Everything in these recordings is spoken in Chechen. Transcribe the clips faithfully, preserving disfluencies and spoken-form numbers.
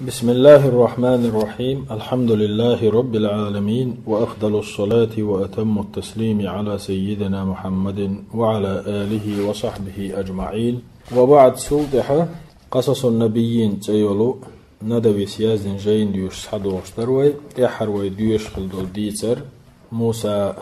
بسم الله الرحمن الرحيم. الحمد لله رب العالمين، وأفضل الصلاة وأتم التسليم على سيدنا محمد وعلى آله وصحبه أجمعين. وبعد، цул тӀаьхьа «Къасасун-набиййин» цӀе йолу Надавис яздина жайна доьшуш схьадогӀуш дара вай, тӀаьххьара вай доьшуш хилла долу дийцар Муса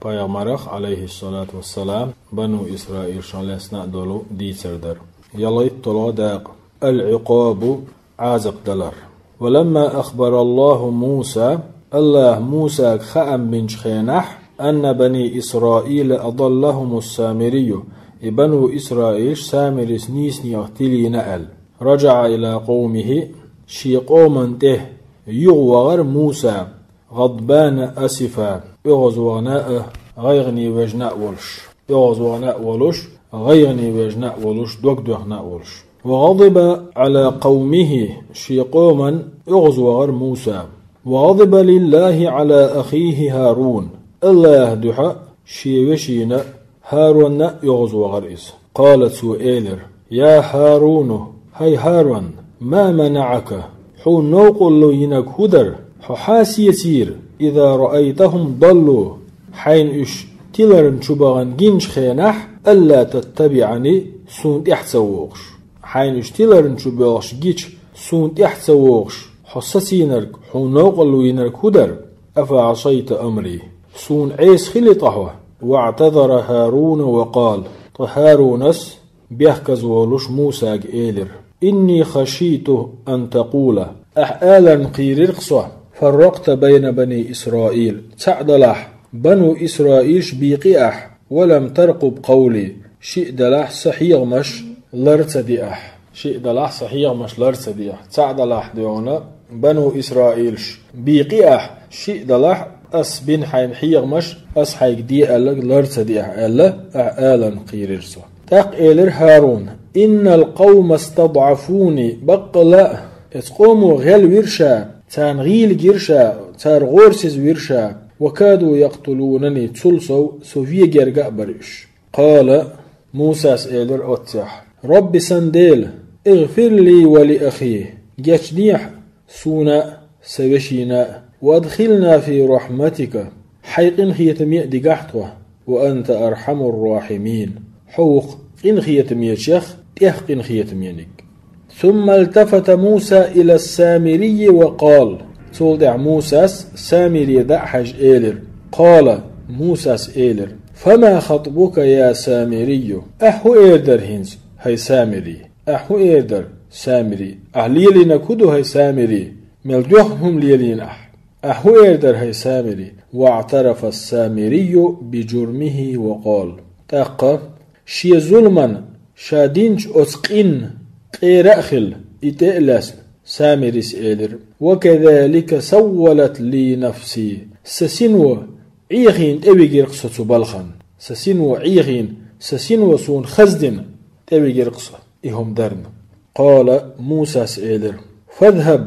пайхамарах, алейхиссалату вассалам, бану Исраилшна лаьцна а долу дийцар дара. ЯлхитталгӀа дакъа. Ал-Ӏикъабу, Ӏазап далар. Ва ламма ахбараллаху Муса, Аллаха Мусага хаам бинчу хенахь, анна бани Исраила адаллахумус Самирию, и бану Исраилш Самирис нийсонех тилийна аьлла. Раджаъа ила къавмихи, шен къоман тӀе юха вахара Муса, гӀадбана асифа, оьгӀазвахана а, гӀайгӀане вежна а волуш. ОьгӀазвахана а волуш, гӀайгӀане вежна а волуш, дог доьхна а волуш. Ва гӀадиба Ӏала къавмихи, шен къоман оьгӀазвахара Муса. Ва гӀадиба лиллахи Ӏала ахихи ХӀарун. Аллаха дуьхьа шен вешина ХӀаронна а оьгӀазвахара иза. Къала, цо элира: «Я ХӀаруну, хӀай ХӀарон, ма манаӀака, хьуна новкъарло йинарг хӀун дара? Хьо хьан сецийра, иза раайтахум даллу, хьайна уьш тиларна чу бахана гинчу хенахь, алла таттабиӀани, суна тӀаьхьа ца вогӀуш? Хьайна уьш тиларна чу боьлхуш гича, суна тӀаьхьа ца вогӀуш, хьо сацийнарг, хьуна новкъарло йинарг хӀун дара? Афа Ӏасайта амри? Суна Ӏеса хили ткъа хьо?» ВаӀтазара ХӀаруна ва къала, ткъа ХӀарунас, бехказа волуш, Мусага элира: «Инни хашийту ан такъула». Ахь аларна кхийрира-кх со: «Фарракъта байна бани Исраил». Цхьаъ делахь, бану Исраилш бийкъи ахь. «Ва лам таркъуб къавли». Шиъ делахь, сан хьехамаш лар ца де ахь. Шиъ делахь, сан хьехамаш лар ца де ахь. Цхьаъ делахь, дуьхьал бану Исраилш бийкъи ахь. Шиъ делахь, ас бина хьайна хьехамаш, ас хьайга де аьлларг лар ца де ахь аьлла, ахь аларна кхийрира со. ТӀаккха элира ХӀаруна: «Иннал къавма стадӀафуни», баккъала а, эцу къомо гӀелвира ша, царна гӀийла гира ша, цара гӀорасиз вира ша, «ва каду якътулунани», цул сов, со вен герга а бара уьш. Къала, Мусас элира оццехь: «Робби, сан Дела, игъфир ли ва ли ахи, гечдехьа суна а, сан вешина а, ва адхилна фи рахматика, хьайн къинхетаме а дигахь тхо, ва анта архамур рахимин, хьо ву-кх къинхетамечех тӀех къинхетамениг». Сумма алтафата Муса ила Самирийи ва къала. Цул тӀаьхьа Мусас Самире дӀа а хьаьжжа элира. Къала, Мусас элира: «Фама хатбука, я Самирийю?» Ахь хӀун эр дара хӀинца, хӀай Самири? Ахь хӀун эр дара, Самири? Ахь лелийнарг хӀун ду, хӀай Самири? Мел доьхна хӀума лелийна ахь? Ахь хӀун эр дара, хӀай Самири? ВаӀтарафа Самирийю би журмихи ва къала. ТӀаккха шен зуламан, ша динчу оцу къинна къера а хилла, и тӀе а лаьцна, Самирис элира: «Ва казалика саввалат ли нафси». Сан сино Ӏехийна тӀевигира-кх со цу балхана. Сан сино Ӏехийна, сан сино суна хаздина тӀевигира-кх со и хӀума дарна. Къала, Мусас элира: «Фазхаб,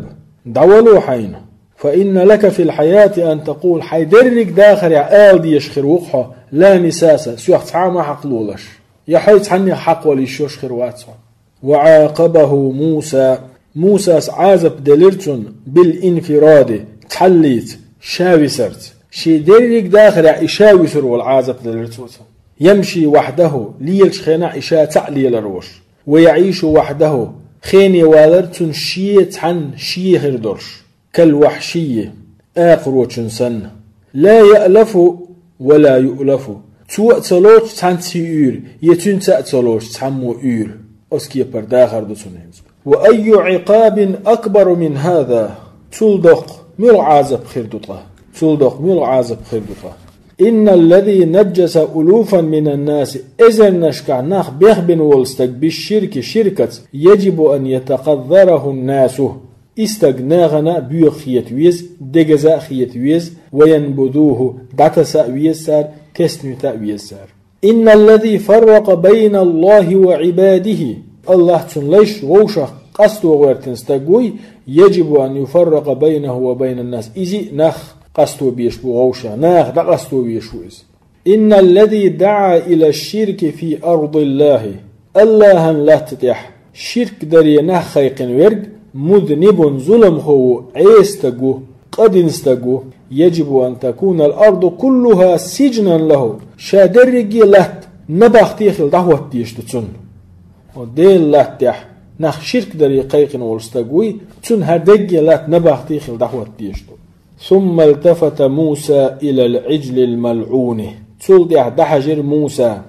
дӀавало хьайна. Фа инна лака фил хьаяти ан такъул, хьайн дерриг дахарехь ала дезаш хир ву-кх хьо: „Ла мисаса, соьх цхьа а ма хьакхалолаш“, я хьо цхьаннех хьакхавала йиш йолуш хир вац хьо». Ва Ӏакъабаху Муса, Мусас Ӏазап делира цунна, бил инфиради, цхьаллица, ша висарца. Шен дерриг дахарехь и ша висар волу Ӏазап делира цо цунна. Ямши вахьдаху, лелачу хенахь и ша цхьаъ лелар волуш. Ва яӀишу вахьдаху, хене валар цунна шен цхьанна шен хир долуш. Кал вахьшийи, акхарочун санна. Ла яълафу ва ла юълафу. Цо а ца лоцуш цхьаьнца уьйр, я цуьнца а ца лоцуш цхьаммо уьйр. Оцу кепара дахар ду цунна хӀинца. Ва айю Ӏикъабин акбару мин хӀаза? Цул доккха муьлха Ӏазап хир ду ткъа? Цул доккха муьлха Ӏазап хир ду ткъа? Инналлази наджжаса улуфан минан наси, эзарнашкахь нах бехбина волу стаг, бишширки, ширкаца, яджибу ан ятакъаззарахун насу. И стаг нахана боьха хета веза, дегаза а хета веза, ва янбузуху, дӀатаса а веза цара, тесна вита а веза цара. Инналлази фарракъа байналлахи ва Ӏибадихи, Аллах цуьнан лайш вовшах къасто гӀоьртина стаг вуй, яджибу ан юфарракъа байнаху ва байнан нас, иза а нах къасто безаш бу вовшах, нах дӀакъасто везаш ву иза. Инналлази даӀа ила ширки фи ардиллахи, Аллахьан латта тӀехь ширк даре нах хайкхина верг, مذنب зуламхо ву, Ӏеса стаг ву, къа дина стаг ву. يجب أن تكون الأرض كلها سجنا له. Ша дерриге латта набахте хила дӀахӀотта дезаш ду цунна. Хьо Делан латтехь нах ширк даре кхайкхина волу стаг вуй, цунна хӀара дерриге латта набахте хила дӀахӀотта дезаш ду. ثم التفت موسى إلى العجل الملعون. Цул тӀаьхьа дӀахьаьжира Муса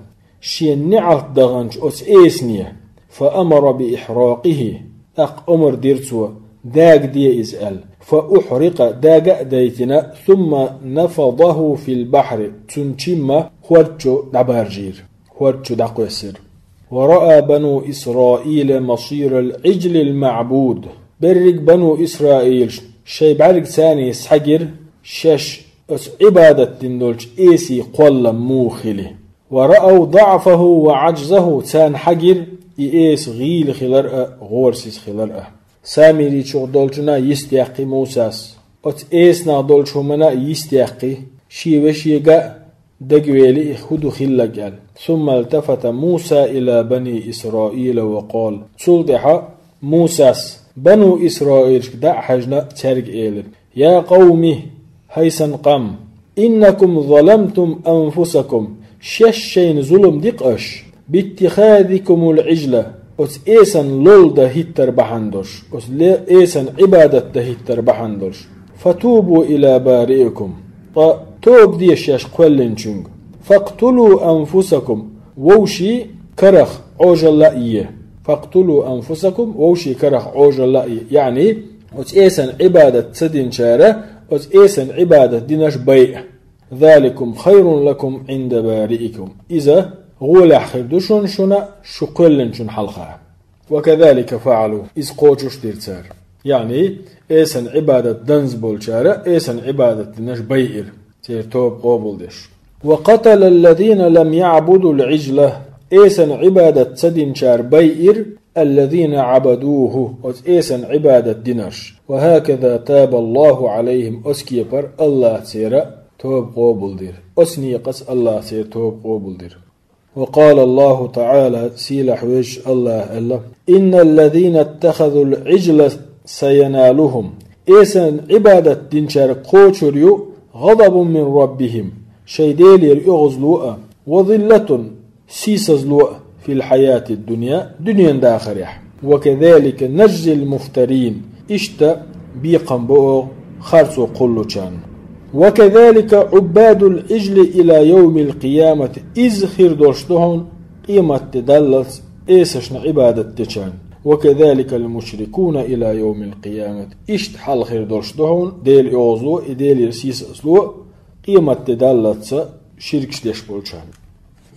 шен неӀалт даханчу оцу эсане, فأمر بإحراقه, тӀаккха омра дира цо, дагаде иза аьлла. فأحرق, дага а дайтина, ثم نفضه في البحر, цуьнан чимма хӀорда чу дӀабаржийра, хӀорда чу дӀакхоьссира. ورأى بنو إسرائيل مصير العجل المعبود. Берриг бану Исраилаш шайн бӀаьргашца схьагира шаьш оцу Ӏибадат дина долчу эсийн кхоллам муха хили. ورأوا ضعفه وعجزه, царна хьагира и эса гӀийла хилар а, гӀорасиз хилар а. Самиричух долчунна йистехкхи Мусас. Оцу эсанах долчу хӀуманна а йистехкхи, шен вешега а дагавели, и хӀун ду хилларг аьлла. ثم التفت موسى إلى بني إسرائيل وقال. Цул тӀаьхьа Мусас бану Исраилшка дӀа а хьаьжна, цаьрга элира: يا قوم, хӀай сан къам, إنكم ظلمتم أنفسكم, шаьш шайна зулам ди-кх аша, باتخاذكم العجل, оцу эсан лолла дан хӀиттар бахьана долуш, оцу ле-, эсан Ӏибадат дан хӀиттар бахьана долуш. فتوبوا إلى بارئكم, ткъа тоба де шаьш кхоьллинчуьнга. فاقتلوا أنفسكم, вовшийн карах Ӏожалла а е. فاقتلوا أنفسكم, вовшийн карах Ӏожалла а е. Яъни, оцу эсан Ӏибадат ца динчара оцу эсан Ӏибадат динарш байа. ذلكم خير لكم عند بارئكم. Иза гӀолехь хир ду шуна, шуна шу кхоьллинчун хьалха. وكذلك فعلوا. Иза кхочуш дира цара. Яъни, эсан Ӏибадат данза болчара эсан Ӏибадат динарш байира, церан тоба къобалдеш. وقتل الذين لم يعبدوا العجل. Эсан Ӏибадат ца динчара байира الذين عبدوه, оцу эсан Ӏибадат динарш. وهكذا تاب الله عليهم, оцу кепара АллахӀа церан тоба къобалдира. Оцу некъаца АллахӀа церан тоба къобалдира. وقال الله تعالى, сийлахь везачу АллахӀа аьлла: إن الذين اتخذوا العجل سينالهم. Эсан Ӏибадат динчаьрга кхочур ю غضب من ربهم, шайн Делера оьгӀазло а, وذلة, сийсазло а, في الحياة الدنيا, дуьненан дахарехь. وكذلك نجزي المفترين, иштта бекхам бо оха харцо кхуллучарна. وكذلك عباد العجل إلى يوم القيامة, иза хир долуш ду хьуна къематде даллалц эсашна Ӏибадат дечарна. وكذلك المشركون إلى يوم القيامة, иштта хьал хир долуш ду хьуна Делан оьгӀазло а, и Делера сийсазло а къематде даллалц ширкаш деш болчарна.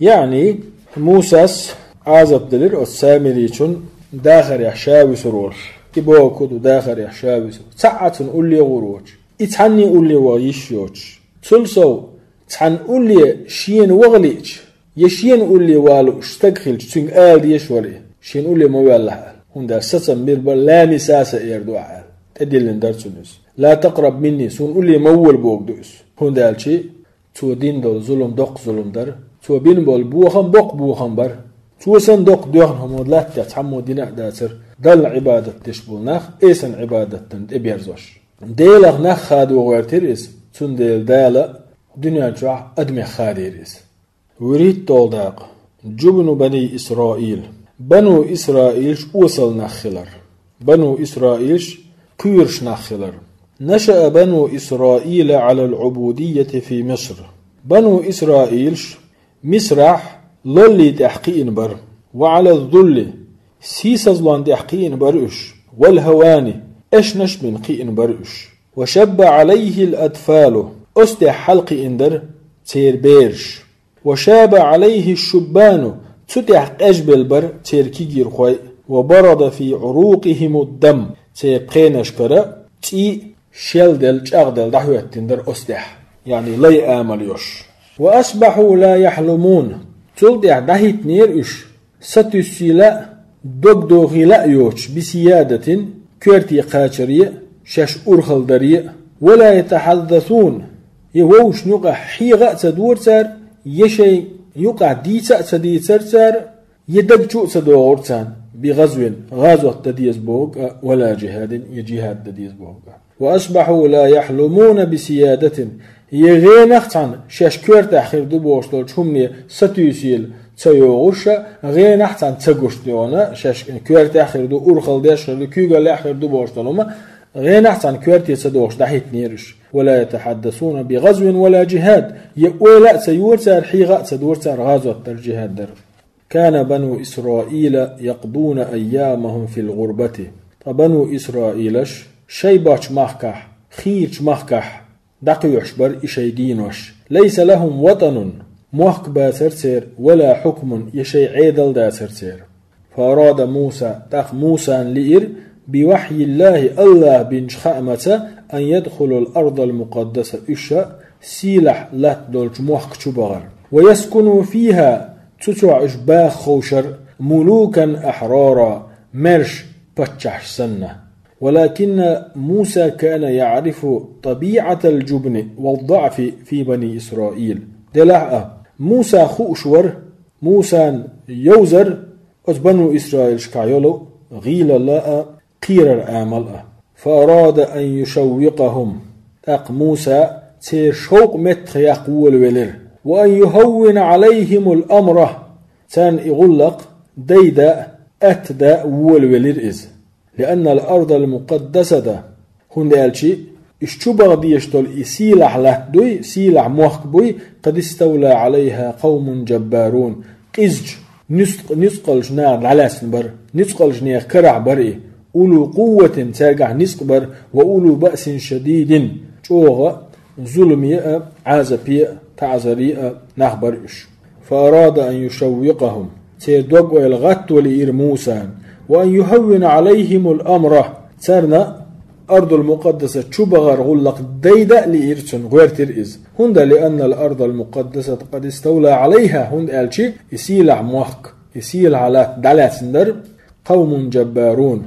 Яъни, Мусас Ӏазап делира оцу Самиричун дахарехь ша вуьсур волуш. И бохург ду дахарехь ша вуьсур. Цхьаъ а цунна улле гӀур воцуш. И цхьанне улле ваха йиш йоцуш. Цул сов, цхьанна улле шена ваха лиъча, я шена улле ван лууш стаг хилча, цуьнга ала дезаш вара и, шена улле ма ваьллахь аьлла. ХӀунда аьлча сацам бир бара, лами саса эр ду ахьа аьлла. ТӀедиллина дара цунна иза. لا تقرب مني, суна улле ма вола бохург ду иза. ХӀунда аьлча цо дина долу зулам доккха зулам дара. Цо бина болу бохам боккха бохам бара. Цо санна доккха доьхна хӀума латтехь цхьаммо дина а дацара, Далла Ӏибадат деш болу нах эсан Ӏибадатана тӀеберзош. Делах нах хадо гӀоьртира иза, цундела Дала дуьнен чохь адамех хадийра иза. ВуьрхӀитталгӀа дакъа. جبن بني إسرائيل. Бану Исраилаш осал нах хилар. Бану Исраилаш кхоьруш нах хилар. نشأ بنو إسرائيل على العبودية في مصر. Бану Исраилаш Мисрахь лоллий тӀехь кхиъна бара. وعلى الذل, сийсазлон тӀехь кхиъна бара уьш. والهوان, эшнаш а бина кхиъна бара уьш. وشب عليه الأطفال, оцу тӀехь хьалакхиъна дара церан бераш. وشاب عليه الشبان, цу тӀехь къежбелла бара церан кегийрхой. وبرد في عروقهم الدم, церан пхенашкара цӀий шелделла, чӀагӀделла дӀахӀоьттина дара оцу тӀехь, яъни лай амал йолуш. وأصبحوا لا يحلمون, цул тӀехь дӀахӀиттинера уьш, сатуьссийла а, дог дохийла а йоцуш, بسيادة, коьрте кхачаре а, шаьш урхалдаре а, ولا يتحدثون, я вовшашна юкъахь хьегӀа а ца дора цара, я шайн юкъахь дийца а ца дийцара цара, я даг чу а ца догӀура царна. بغزو, гӀазот дан деза бохург а, ولا جهاد, я джихад дан деза бохург а. وأصبحوا لا يحلمون بسيادة, я гӀенах а цхьана шаьш коьртехь хир ду бохуш долчу хӀумане сатуьйсийла ца йогӀуш а, гӀенах а цхьана ца гуш а, шаьш коьртехь хир ду, урхалла деш хир ду, куьйгаллехь хир ду бохуш долу хӀума, гӀенах а цхьана коьрте ца дохуш дӀахӀиттинера уьш. ولا يتحدثون بغزو ولا جهاد, я ойла а ца йора цара, хьехам а ца дора цара гӀазот дар, джихад дар. كان بنو إسرائيل يقضون أيامهم في الغربة. Ткъа Бану Исраилаш шайн боцчу махкахь, хийрачу махкахь дӀакхоьхьуш бара и шайн денош. ليس لهم وطن, мохк бацара церан, ولا حكم, я шайн Ӏедал дацара церан. فأراد موسى, тӀаккха Мусана лиира, بوحي الله, АллахӀа бинчу хаамца, أن يدخلوا الأرض المقدسة, уьш сийлахь латта долчу мохк чу бахар. ويسكنوا فيها, цу чохь уьш баха ховшар, ملوكا أحرارا, маьрша паччахьаш санна. ولكن موسى كان يعرف طبيعة الجبن والضعف في بني إسرائيل. Делахь а, Муса хууш вара, Мусана йовзара оцу Бану Исраилшкахь йолу гӀийлалла а, кхерар амал а. فأراد أن يشوقهم. ТӀаккха Муса церан шовкъ меттахъяккха волавелира. وأن يهون عليهم الأمر. Царна и гӀуллакх дайда а, атта да а волавелира иза. لأن الأرض المقدسة. ХӀунда аьлча уьш чу баха дезаш долу и сийлахь латта дуй, сийлахь мохк буй, قد استولى عليها قوم جبارون. Къизачу, нуьцкъ-, нуьцкъалчу наха дӀалаьцна бара, нуьцкъалчу нехан карахь бара и. أولو قوة, цаьргахь ницкъ бара, وأولو بأس شديد, чӀогӀа зуламе а, Ӏазапе а, таӀзаре а нах бара уьш. فأراد أن يشوقهم. Церан дог-ойла гӀатто лиира Мусана. وأن يهون عليهم الأمر. Царна Ардул Мукъаддаса чу бахар гӀуллакх дайда а лиира цунна, гӀоьртира иза. ХӀунда لأن الأرض المقدسة قد استولى عليها, хӀунда аьлча и сийлахь мохк, и сийлахь латта дӀалаьцна дара قوم جبارون,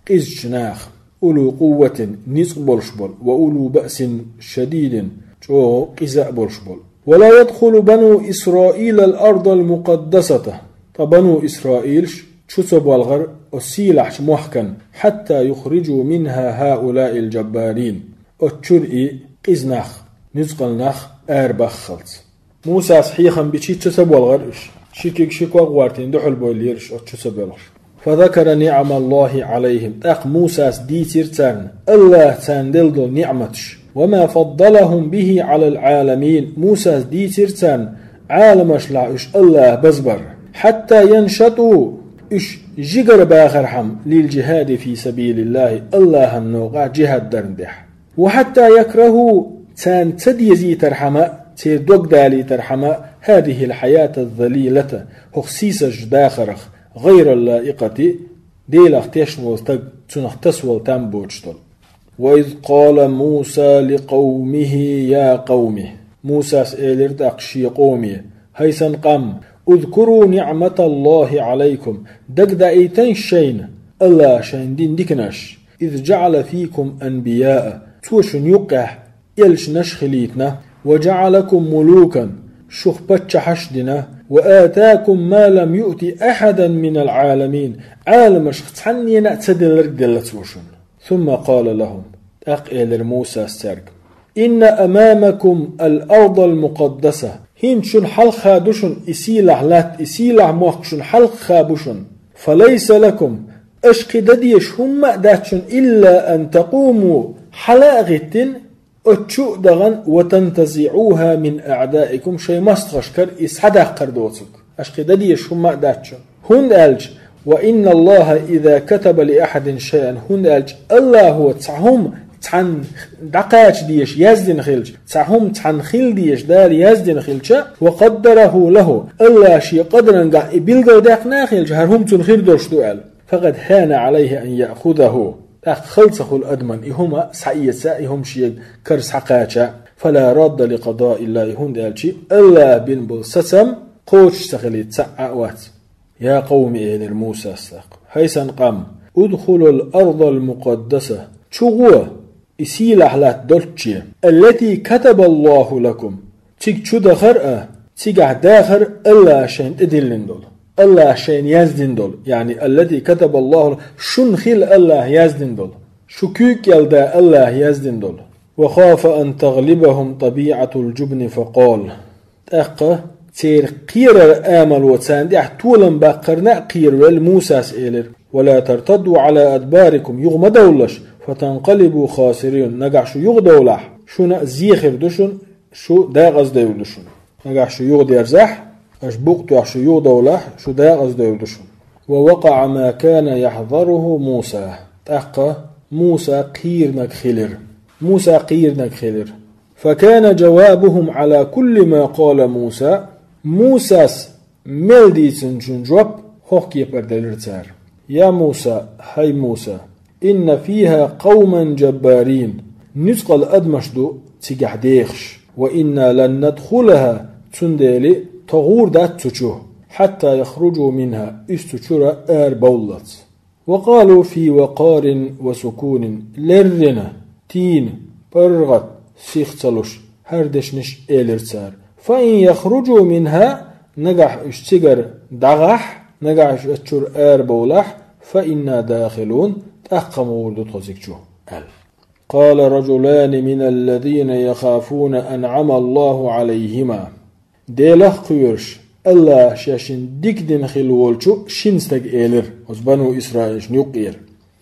къизачу наха, أولو قوة, ницкъ болуш болу, وأولو بأس شديد, чӀогӀа къиза а болуш болу. ولا يدخل بنو إسرائيل الأرض المقدسة. Ткъа Бану Исраилаш чу ца боьлхура оцу сийлахьчу мохкана, حتى يخرجوا منها هؤلاء الجبارين. Оцу чуьра и къиза нах, нуьцкъала нах арабаххалц. Мусас хьехам бича чу ца боьлхура уьш. Ши куьг ши ког гӀортийна дуьхьал бовлийра уьш оцу чу ца боьлхуш. فذكر نعم الله عليهم. ТӀаккха Мусас дийцира царна АллахӀа царна делла долу ниӀматаш. وما فضلهم به على العالمين. Мусас дийцира царна Ӏаламашлахь уьш АллахӀа базбар. حتى ينشطوا. Уьш жигара бахархьама للجهاد في سبيل الله, АллахӀан новкъахь джихад дарна тӀехь. وحتى يكرهوا, царна ца дезийтархьама, церан дог далийтархьама, هذه الحياة الذليلة, хӀокху сийсазчу дахарх, غير اللائقة, Делах тешна волу стаг, цунах таса волу там боцуш долу. وإذ قال موسى لقومه يا قوم. Мусас элира тӀаккха шен къоме: хӀай сан къам, اذكروا نعمة الله عليكم, дагадаийтина шайна АллахӀа шайна дина диканаш. إذ جعل فيكم أنبياء, Цо шуна юккъехь элчанаш хилийтина, وجعلكم ملوكا, шух паччахьаш а дина, وآتاكم ما لم يؤت أحدا من العالمين, Ӏаламашка цхьаннена а ца делларг делла Цо шуна. ثم قال لهم, тӀаккха элира Мусас цаьрга: إن أمامكم الأرض المقدسة, хӀинца шуна хьалха ду шуна и сийлахь латта, и сийлахь мохк шуна хьалха бу шуна. فليس لكم, аша кхин дан дезаш хӀумма а дац шуна, إلا أن تقوموا, хьала а гӀиттина, оцу чу а дахана, وتنتزعوها من أعدائكم, шайн мостагӀашкара и схьадаккхар доцург. Аша кхин дан дезаш хӀумма а дац шуна. ХӀунда аьлча, وإن الله إذا كتب لأحد شيئا, хӀунда аьлча АллахӀо цхьа хӀума цхьанна дӀакхача дезаш яздина хилча, цхьа хӀума цхьанна хила дезаш Дала яздина хилча, وقدره له, АллахӀа шен къадарангахь и билгалдаьккхина а хилча, хӀара хӀума цунна хир долуш ду аьлла, فقد هان عليه أن يأخذه, тӀаккха хала ца хуьлу адаман и хӀума схьаэца, и хӀума шега кара схьакхача. فلا راد لقضاء الله, хӀунда аьлча АллахӀа бина болу сацам кхочуш ца хилийта цхьа а вац. يا قوم, элира Мусас тӀаккха, хӀай сан къам, ادخلوا الأرض المقدسة, чу гӀо и сийлахь латта долчче, التي كتب الله لكم, цига чу дахар а, цигахь дахар а АллахӀа шайна тӀедиллина долу. Аллахь шайна яздина долу, яъни, التي كتب الله لكم, шуна хила Аллахь яздина долу, шу куьйга кӀел дан Аллахь яздина долу. وخاف أن تغلبهم طبيعة الجبن فقال. ТӀаккха церан кхерар амало царна тӀехь толам баккхарна а кхеравелла Мусас элира: ولا ترتدوا على أدباركم, юха ма довлалаш, فتنقلبوا خاسرين, нагахь шу юха довлахь, шуна а зе хир ду шуна, шу декъаза девр ду шуна. Нагахь шу юха дерзахь, аша букъ тоьхна шу юха довлахь, шу декъаза девр ду шуна. ووقع ما كان يحذره موسى. ТӀаккха Муса кхийринарг хилира. Муса кхийринарг хилира. فكان جوابهم على كل ما قال موسى, Мусас мел дийцинчун жоп хӀокху кепара делира цара. يا موسى, хӀай Муса, إن فيها قوما جبارين, нуьцкъала адамаш ду цигахь дехаш. وإنا لن ندخلها, цундела тхо гӀур дац цу чу, حتى يخرجوا منها, уьш цу чуьра ара бовллалц. وقالوا في وقار وسكون, леррина, тийна, паргӀат, сих ца луш, хӀара дешнаш элира цара. فإن يخرجوا منها, нагахь уьш цигара дӀагӀахь, нагахь уьш оцу чуьра ара бовлахь, فإنا داخلون, тӀаккха ма гӀур ду тхо цига чу, аьлла. قال رجلان من الذين يخافون أنعم الله عليهما. Делах кхоьруш, Аллахь шаьшшинна дика дина хилла волчу шина стага элира, оцу бану Исраилшна юккъера: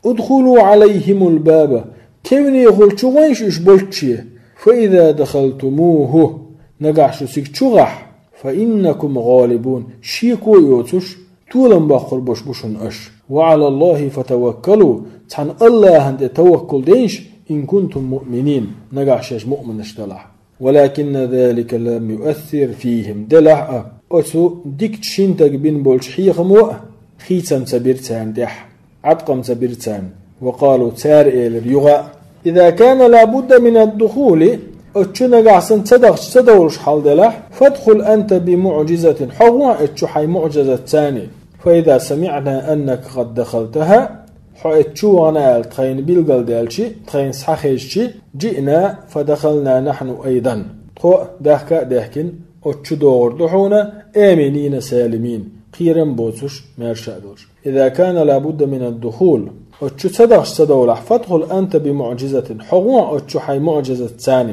ادخلوا عليهم الباب, кевнехула чу гӀойша уьш болчче, فإذا دخلتموه, нагахь шу цига чу гӀахь, فإنكم غالبون, шеко а йоцуш, толам боккхур болуш бу шуна аша. وعلى الله فتوكلوا, цхьана Аллахьан тӀе таваккул дайша, إن كنتم مؤمنين, нагахь шаьш муъминаш далахь. ولكن ذلك لم يؤثر فيهم, делахь а, оцу дикачу шина стага бина болчу хьехамо а хийцам ца бира царна тӀехь, Ӏаткъам ца бира царна. وقالوا, цара элира юха а: إذا كان لا بد من الدخول, оцу чу нагахь санна ца дахча ца довлуш хьал делахь, فادخل أنت بمعجزة, хьо гӀо оцу чу хьайн муӀжизатца. فإذا سمعنا أنك قد دخلتها, хьо оцу чу вахана аьлла тхайна билгалдаьлча, тхайна схьахезча, جئنا فدخلنا نحن أيضا, тхо а даьхка а даьхкина, оцу чу догӀур ду хьуна, آمنين سالمين, кхерам боцуш, маьрша а долуш. إذا كان لا بد من الدخول, оцу чу ца дахча ца довлахь, فادخل أنت بمعجزة, хьо гӀо оцу чу хьайн муӀжизатца.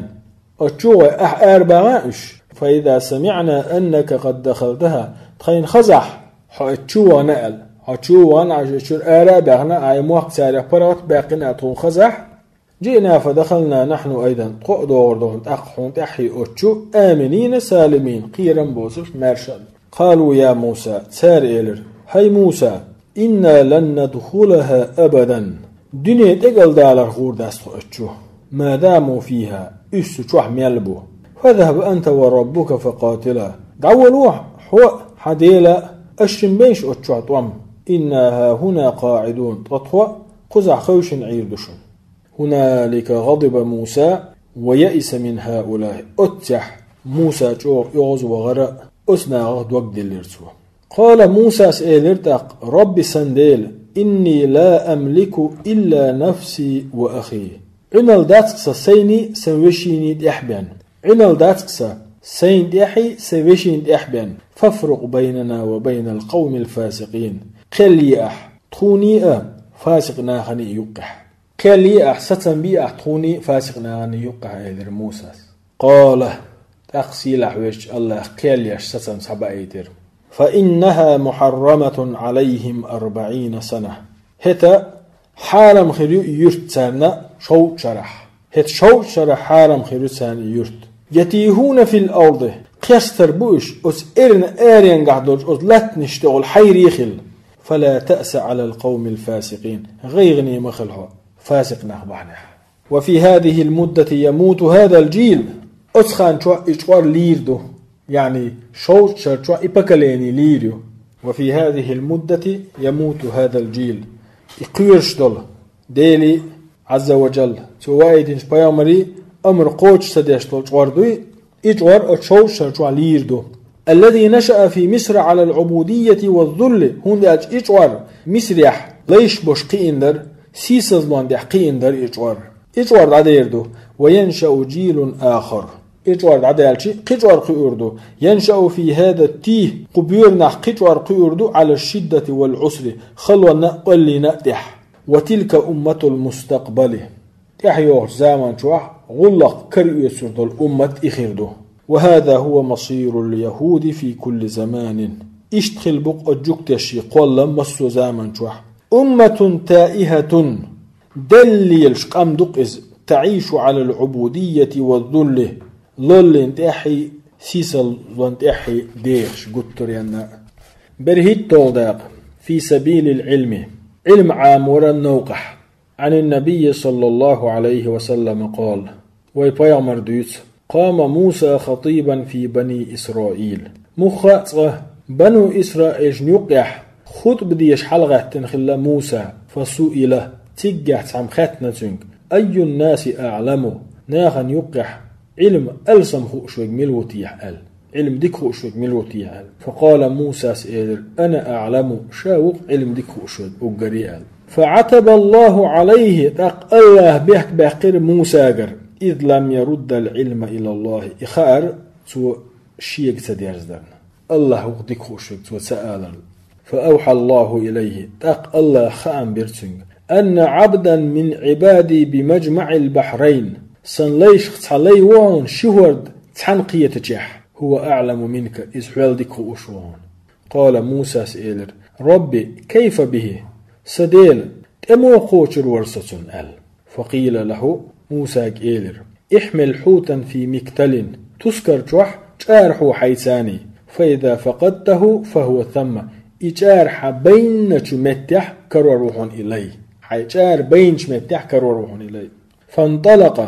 Оцу чу гӀой ахь ара бахана уьш. فإذا سمعنا أنك قد دخلتها, тхайна хазахь, хьо оцу чу вахана аьлла. Хьо чу вахана, ахь оцу чуьра ара а баьхна, ахь мохк царех паргӀат а баьккхина а тхуна хазахь, جئنا فدخلنا نحن أيضا, тхо а догӀур ду хьуна тӀаккха хьуна тӀаьххье оцу чу, آمنين سالمين, кхерам боцуш, маьрша а. قالوا يا موسى, цара элира: хӀай Муса, إنا لن ندخلها أبدا, дуьне тӀекӀалдалар гӀур дац тхо оцу чу, ما داموا فيها, уьш цу чохь мел бу. فاذهب أنت وربك فقاتلا, дӀаволавахь хьо а, хьан Дела а, аша шимма бейша оцу чохь тӀом, إنا هاهنا قاعدون, ткъа тхо кхузахь хевшина Ӏийр ду шуна. هنالك غضب موسى ويئس من هؤلاء. Оццехь Муса чӀогӀа оьгӀазвахара, оцу нахах дог диллира цо. قال, Мусас элира тӀаккха: رب, сан Дела, إني لا أملك إلا نفسي وأخي. Ӏуьнал дац-кх сан сайний, сан вешиний тӀехь бен. Ӏуьнал дац-кх сан сайна тӀехьий, сан вешина тӀехь бен. فافرق بيننا وبين القوم الفاسقين. Кхел е ахь тхуний а, фасикъ наханий а юккъехь. Кхел е ахь, сацам бе ахь тхуний а, фасикъ наханий юккъехь, элира Мусас. قال, тӀаккха сийлахь везачу Аллаха кхел еш сацам схьабаийтира. فإنها محرمة عليهم أربعين سنة. ХӀета хьарам хир ю и юрт царна шовзткъа шарахь. ХӀета шовзткъа шарахь хьарам хир ю царна и юрт. يتيهون في الأرض, кхерстар бу уьш, оцу эрна аренгахь долчу оцу латтанаш тӀехула хьайре хилла. فلا تأس على القوم الفاسقين. ГӀайгӀане ма хила хьо фасикъ нах бахьанехь. وفي هذه المدة يموت هذا الجيل. Оцу хан чохь и чкъор лийр ду. Яъни, шовзткъа шар чохь и поколение лийр ю. وفي هذه المدة يموت هذا الجيل. И кхоьруш долу, Дели, Ӏазза ва Джалла, Цо ваийтинчу пайхамарий амр кхочуш ца деш долу чкъор дуй, и чкъор оцу шовзткъа шар чохь лийр ду. الذي نشأ في مصر على العبودية والذل, хӀунда аьлча и чкъор Мисрехь лайш бош кхиина дара, сийсазлон тӀехь кхиина дара и чкъор. И чкъор дӀадер ду. وينشأ جيل آخر. И чӀор дӀадаьлча, кхы чӀор кхуьур ду. ينشأ في هذا التيه, кху боьранах кхы чӀор кхуьур ду, على الشدة والعسر, халонна а, къоаллина а тӀехь. وتلك أمة المستقبل. ТӀаьхьа йогӀучу заман чохь гӀуллакх кара оьцур долу уммат и хир ду. وهذا هو مصير اليهود في كل زمان. Иштта хила бу-кх оцу жуьгташийн кхоллам массо а заман чохь. أمة تائهة. Делла лелаш къам ду-кх иза. تعيش على العبودية والذل. Лоллин тӀаьхьий, сийсазлон тӀаьхьий дехаш гуттаренна. БерхӀитталгӀа дакъа. في سبيل العلم. Ӏилма Ӏаморан новкъахь. عن النبي صلى الله عليه وسلم قال. Вай пайхамар дуьйцу: قام موسى خطيبا في بني إسرائيل. Муха а цкъа бану Исраилшна юккъехь хутба деша хьалагӀаьттина хилла Муса. فسئل, циггахь цхьамма хаьттина цуьнга: أي الناس أعلم؟ Нахана юккъехь Ӏилма алсам хууш верг мила ву техьа аьлла. Ӏилма дика хууш верг мила ву техьа аьлла. فقال, Мусас элира: أنا أعلم, ша ву-кх Ӏилма дика хууш верг уггаре аьлла. فعتب الله عليه, тӀаккха АллахӀа бехк баьккхира Мусагара: إذ لم يرد العلم إلى الله, и хаар цо шега ца дерзадарна. АллахӀ ву-кх дика хууш верг, цо ца аларна. فأوحى الله إليه, тӀаккха АллахӀа хаам бира цуьнга: أن عبدا من عبادي بمجمع البحرين, сан лайшах цхьа лай ву хьуна ши хӀорда цхьаьна кхетачехь, هو أعلم منك, иза хьол дика хууш ву хьуна. قال, Мусас элира: رب كيف به؟ Сан Дела, тӀе муха кхочур вара со цунна? аьлла. فقيل له, Мусага элира: احمل حوتا في مكتل, тускар чохь чӀара хьу хьайцаний, فإذا فقدته فهو ثم, и чӀара хьан байначу меттехь карор ву хьуна и лай. Хьайн чӀара байначу меттехь карор ву хьуна и лай. فانطلق,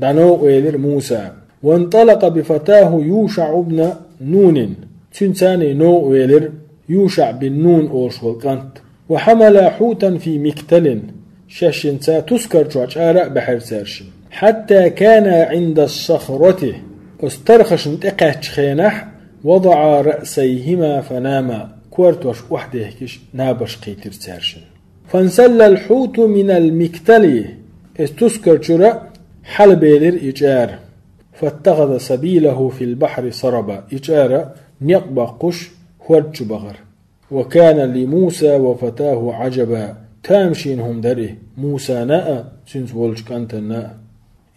дӀановкъа велира Муса. وانطلق بفتاه يوشع بن نون, цуьнца новкъа велира ЮшаӀ бин Нун олуш волу кӀант. وحملا حوتا في مكتل, шаьшшинца тускар чохь чӀара а баьхьира цаьршинна. حتى كانا عند الصخرة, оцу тархашна тӀекхаьччу хенахь, وضعا رأسيهما فناما, кортош охьадехкаш набаш кхийтира цаьршинна. فانسل الحوت من المكتل, иза тускар чуьра хьалабелира и чӀара. فاتخذ سبيله في البحر سربا, и чӀара некъ боккхуш хӀорда чу бахара. وكان لموسى وفتاه عجبا, тамашийна хӀума дара и, Мусана а, цуьнца волчу кӀантана а.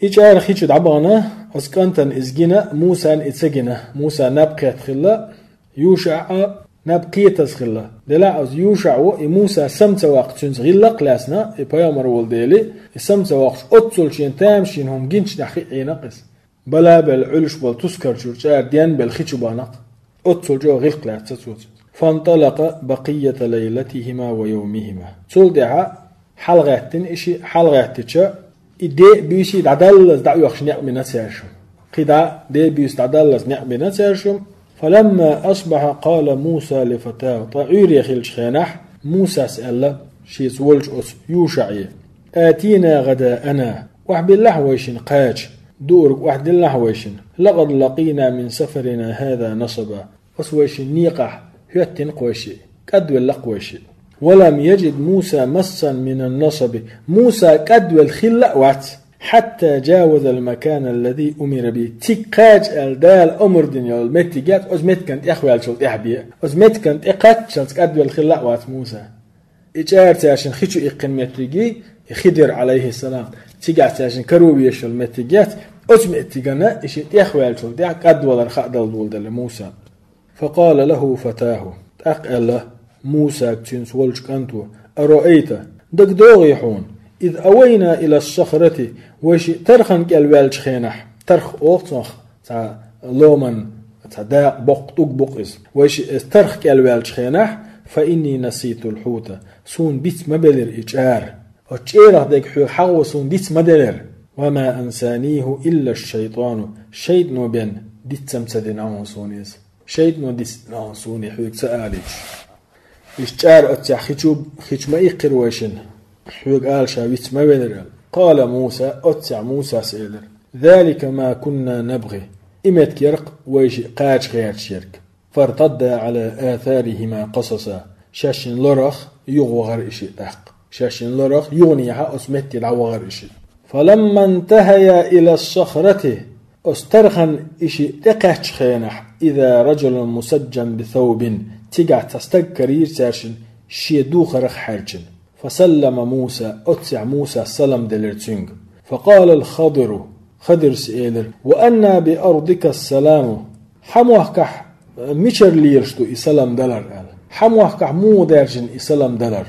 И чӀара хи чу дӀабахана, оцу кӀантана иза гина, Мусана и ца гина. Муса наб кхетта хилла, ЮшаӀ а наб кхетаза хилла. Делахь а оцу ЮшаӀ ву, и Муса сам ца ваккха цуьнца гӀиллакх а лаьцна, и пайхамар волу дела, и сам ца воккхуш, оццул шена тамашийна хӀума гинчу нах хи Ӏийна-кх иза. Бала а белла Ӏуьллуш болу тускар чуьра чӀара денбелла хи чу бахана-кх. Оццул чӀогӀа гӀиллакх лаьцна цо цуьнца. فانطلق بقية ليلتهما ويومهما. Цул тӀаьхьа хьалагӀаьттина и шиъ, хьалагӀаьттича, и де а буьйса а дӀадаллалц дӀаоьхуш некъ бина цаьршимма. Кхин дӀа де а буьйса дӀадаллалц некъ бина цаьршимма. فلما أصبح قال موسى لفتاه. Ткъа Ӏуьйре хиллачу хенахь Мусас аьлла шеца волчу оцу ЮшаӀе: آتنا غداءنا, охьабиллахьа вайшинна кхача, дуург охьадиллахьа вайшинна. لقد لقينا من سفرنا هذا نصبا. Оцу вайшинна некъахь хӀоьттина-кх вай шиъ, кӀадвелла-кх вай шиъ. ولم يجد موسى مسا من النصب. Муса кӀадвелла хилла а вац. حتى جاوز المكان الذي أمر به. Цига кхача аьлла Дала омра дина йолу меттиг яц, оцу меттиган тӀехваьллачул тӀаьхьа бен. Оцу меттиган тӀе кхаччалц кӀадвелла хилла а вац Муса. И чӀара цаьршинна хи чу иккхина меттиги, и Хидир, Ӏалайхиссалам, цигахь цаьршинна каро вешал меттиг яц, оцу меттигана и шиъ тӀехваьллачул тӀаьхьа кӀадвалар хаа дала доладелла Муса. فقال له فتاه. ТӀаккха аьлла Мусага цуьнца волчу кӀанто: أرأيت, дагадогӀий хьуна, إذ أوينا إلى الصخرة, вай шиъ тархан кӀел ваьллачу хенахь, тарх олу цунах, цхьа ломан, цхьа дакъа боккха тӀулг бу-кх иза. Вай шиъ иза тарх кӀел ваьллачу хенахь, فإني نسيت الحوت, суна диц ма белира и чӀара. Оцу чӀерах дерг хьоьга хьахо суна диц ма делира. وما أنسانيه إلا الشيطان, шайтӀано бен диццам ца дина хьуна суна иза. ШайтӀано дицдина хьуна суна и хьоьга ца алийча. Иштта чӀара оццехь хи чу, хи чу ма иккхира вайшинна, хьоьга ала ша виц ма велира аьлла. قال موسى, оццехь Мусас элира: ذلك ما كنا نبغي. И меттиг яра-кх вай шиъ кхача гӀерташ ерг. فارتدا على آثارهما قصصا. Шаьшшинна лорах юха вахара и шиъ тӀаккха. Шаьшшинна лорах юханехьа оцу метте дӀавахара и шиъ. فلما انتهيا إلى الصخرة, Оцу тархана и шиъ тӀекхаьччу хенахь, иза раджулун мусаджджан бисавбин, цигахь цхьа стаг карийра цаьршинна шен духарх хьаьрчина. Фасаллама Муса, оццехь Мусас салам делира цуьнга. Факъала ал-Хадиру, Хадирс элира: «Ва анна би ардика саламу?» Хьан мохкахь мичара лелаш ду и салам далар аьлла. Хьан мохкахь муха даьржина и салам далар?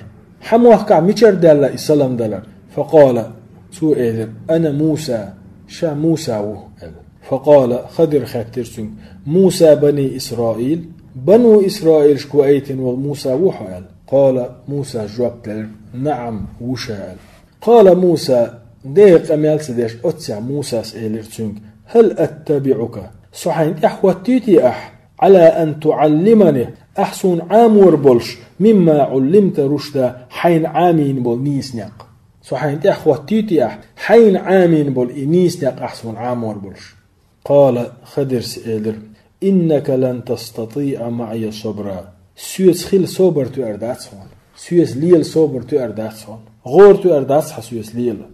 Хьан мохкахь мичара даьлла и салам далар? Факъала, цо элира: «Ана Муса», ша Муса ву аьлла. Факъала, Хадир хаьттира цуьнга: «Муса бани Исраил? Бану Исраилшка ваийтина волу Муса ву хьо?» аьлла. Къала, Мусас жоп делира: «Наам, ву ша», аьлла. Къала Муса, дегӀан къамел ца деш, оццехь Мусас элира цуьнга: «Хьал аттабиӀука? Со хьайна тӀаьхьахӀоттуьйтий ахь? Ӏала ан туӀаллимани, ахь суна Ӏамор болуш, мимма Ӏуллимта рушда, хьайна Ӏамийна болу нийса некъ? Со хьайна тӀаьхьахӀоттуьйтий ахь, хьайна Ӏамийна болу и нийса некъ ахь суна Ӏамор болуш?» Къала, Хадирс элира: «Иннака лан тастатиӀа маӀия сабра». Соьца хила собар тоьар дац хьуна. Соьца лела собар тоьар дац хьуна. ГӀора тоьар дац хьан соьца лела.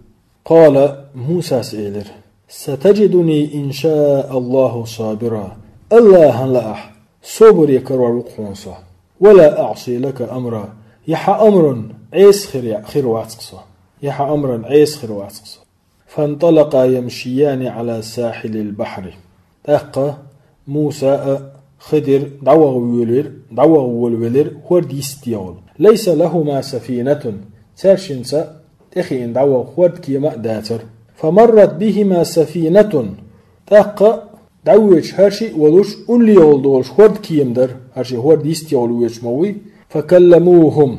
Къала, Мусас элира: «Сатаджидуни ин ша Аллаху сабира». Аллахьан лаахь, собаре карор ву-кх хьуна со. «Ва ла аӀси лака амра». Я хьан амран Ӏеса хир, хир вац-кх со. Я хьан амран Ӏеса хир вац-кх со. فانطلقا يمشيان على ساحل البحر. ТӀаккха Муса а, Хидир дӀаваха волавелира, дӀаваха волавелира хӀорда йистехула. ليس لهما سفينة. Цаьршинца тӀехиъна дӀаваха хӀордкема а дацара. فمرت بهما سفينة. ТӀаккха дӀавоьдуш хӀара шиъ а волуш, уллехула долуш хӀордкема дара, хӀара шиъ хӀорда йистехула воьдуш ма вуй. فكلموهم.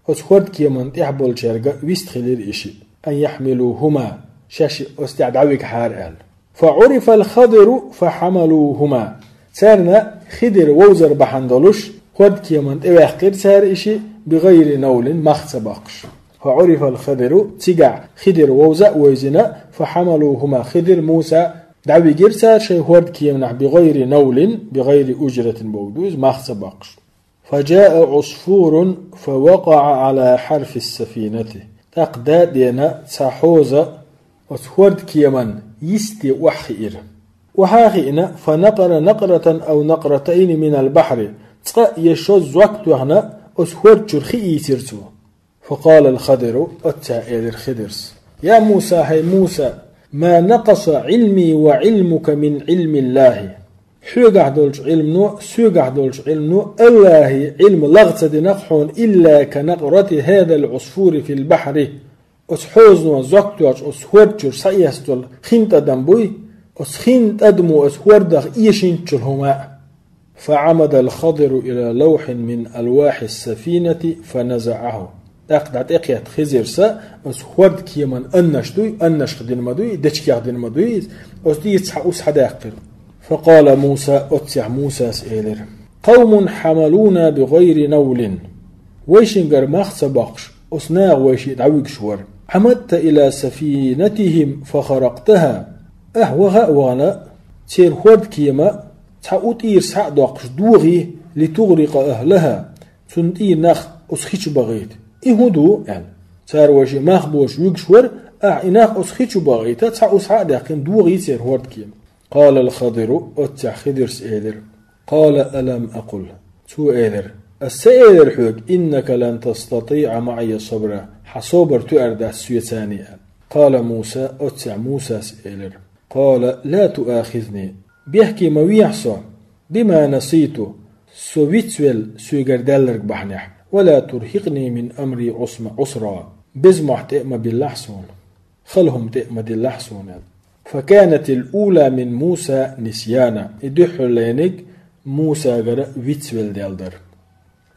Оцу хӀордкеман тӀехь болчаьрга вистхилира и шиъ, أن يحملوهما, шаьш оцу тӀехь дӀавигахьара аьлла. فعرف الخضر فحملوهما. Царна Хидир вовзар бахьана долуш, хӀордкеман тӀеваьккхира цара и шиъ, بغير نول, мах ца боккхуш. فعرف الخضر, цигахь Хидир вовза а вевзина, فحملوهما, Хидир, Муса дӀавигира цара шайн хӀордкеманахь, بغير نول, بغير أجرة бохург ду иза, мах ца боккхуш. فجاء عصفور فوقع على حرف السفينة. ТӀаккха дадена цхьа хьоза оцу хӀордкеман йисте охьахиира. Охьа а хиъна, فنقر نقرة أو نقرتين من البحر. Цкъа я шозза зок а тоьхна, оцу хӀорда чуьра хи ийцира цо. فقال الخضر, оццехь элира Хидирс: يا موسى, хӀай Муса, ما نقص علمي وعلمك من علم الله. Хьоьгахь долчу Ӏилмано, соьгахь долчу Ӏилмано, Аллахьан Ӏилма лагӀа ца дина-кх хьуна, إلا كنقرة هذا العصفور في البحر. Оцу хьозано зок тоьхча оцу хӀорда чуьра схьаэцна долу хин тӀадам буй, оцу хин тӀадамо оцу хӀордах эшинчул хӀума а. فعمد الخضر إلى لوح من ألواح السفينة فنزعه. ТӀаккха дӀатӀекхетта Хидирс оцу хӀордкеман аннаш дуй, аннашка дина ма дуй, дечигех дина ма дуй иза, оцу дийца цхьа ус схьадаьккхира. فقال موسى, оццехь Мусас элира: قوم حملونا بغير نول. Вайшингара мах ца боккхуш, оцу наха вайшиъ дӀавуьгуш вара. عمدت إلى سفينتهم فخرقتها. Ахь ваха а вахана, церан хӀордкема цхьа у тӀера схьа а доккхуш дохий, لتغرق أهلها, цунна тӀера нах оцу хи чу бахийта. И хӀун ду? аьлла. Цара вайшиъ мах боцуш вуьгуш вара, ахь и нах оцу хи чу бахийта, цхьа у схьа а даьккхина, дохий церан хӀордкема. قال الخضر, оццехь Хидирс элира: قال ألم أقل. Цо элира: Ас ца элира хьоьга, إنك لن تستطيع معي صبرا, хьан собар тоьар дац соьца, аьлла. قال موسى, оццехь Мусас элира: قال لا تؤاخذني, бехке ма вехьа со, بما نسيت, со вицвелла соьгара даьлларг бахьанехь, ولا ترهقني من أمري عصم-, عسرا, беза мохь тӀе а ма биллахь суна. Хала хӀума тӀе а ма диллахь суна, аьлла. فكانت الأولى من موسى نسيانا. И дуьххьарлерниг Мусагара вицвелла даьлла дара.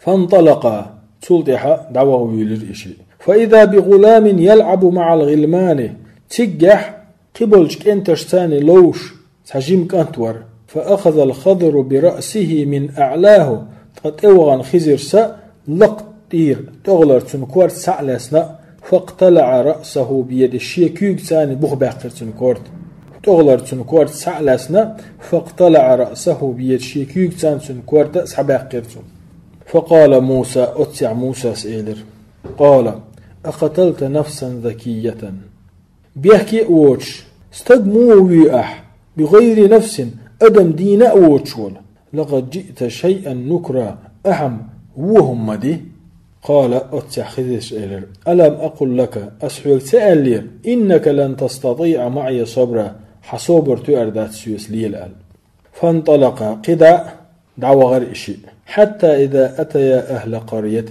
فانطلقا, цул тӀаьхьа дӀаваха вуьйлира и шиъ. فإذا بغلام يلعب مع الغلمان. Циггахь кхиболчу кӀенташца ловш цхьа жима кӀант вара. فأخذ الخضر برأسه من أعلاه, ткъа тӀевахана Хидирс лакха тӀера тӀехулара цуьнан корта схьа а лаьцна, فاقتلع رأسه بيده, шен куьйгаца бух баьккхира цуьнан корта. ТӀехулара цуьнан корта схьа а лаьцна, فاقتلع رأسه بيده, шен куьйгаца цуьнан корта а схьабаьккхира цо. فقال موسى, оццехь Мусас элира: قال أقتلت نفسا زكية. Бехке а воцуш, стаг муха вуьй ахь? بغير نفس, адам дийна а воцуш волу. لقد جئت شيئا نكرا, ахьа вон хӀума ма ди. قال, оццехь Хидирс элира: ألم أقل لك, ас хьоьга ца аьллера, إنك لن تستطيع معي صبرا, хьан собар тоьар дац соьца лела аьлла. فانطلقا, кхидӀа а дӀавахара и шиъ. حتى إذا أتيا أهل قرية,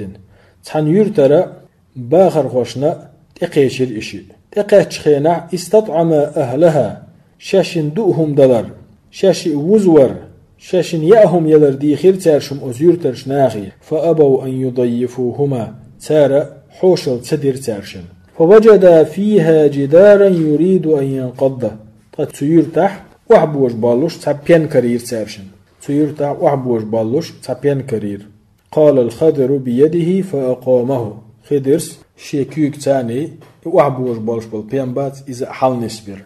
цхьана юьртара бахархошна тӀекхечира и шиъ. ТӀекхаьччу хенахь, استطعما أهلها, шаьшшинна дуу хӀума далар, шаьшшиъ вузавар, шаьшшинна яа хӀума ялар дийхира цаьршимма оцу юьртарчу нахе. فأبوا أن يضيفوهما, цара хьошалла ца дира цаьршинна. فوجدا فيها جدارا يريد أن ينقض, ткъа цу юьртахь охьабожа боллуш цхьа пен карийра цаьршинна. Цу юьртахь охьабожа боллуш цхьа пен карийра. قال الخضر بيده فأقامه. Хидирс шен куьйгаца и охьабожа болуш болу пен бац, иза а хьалнисбира.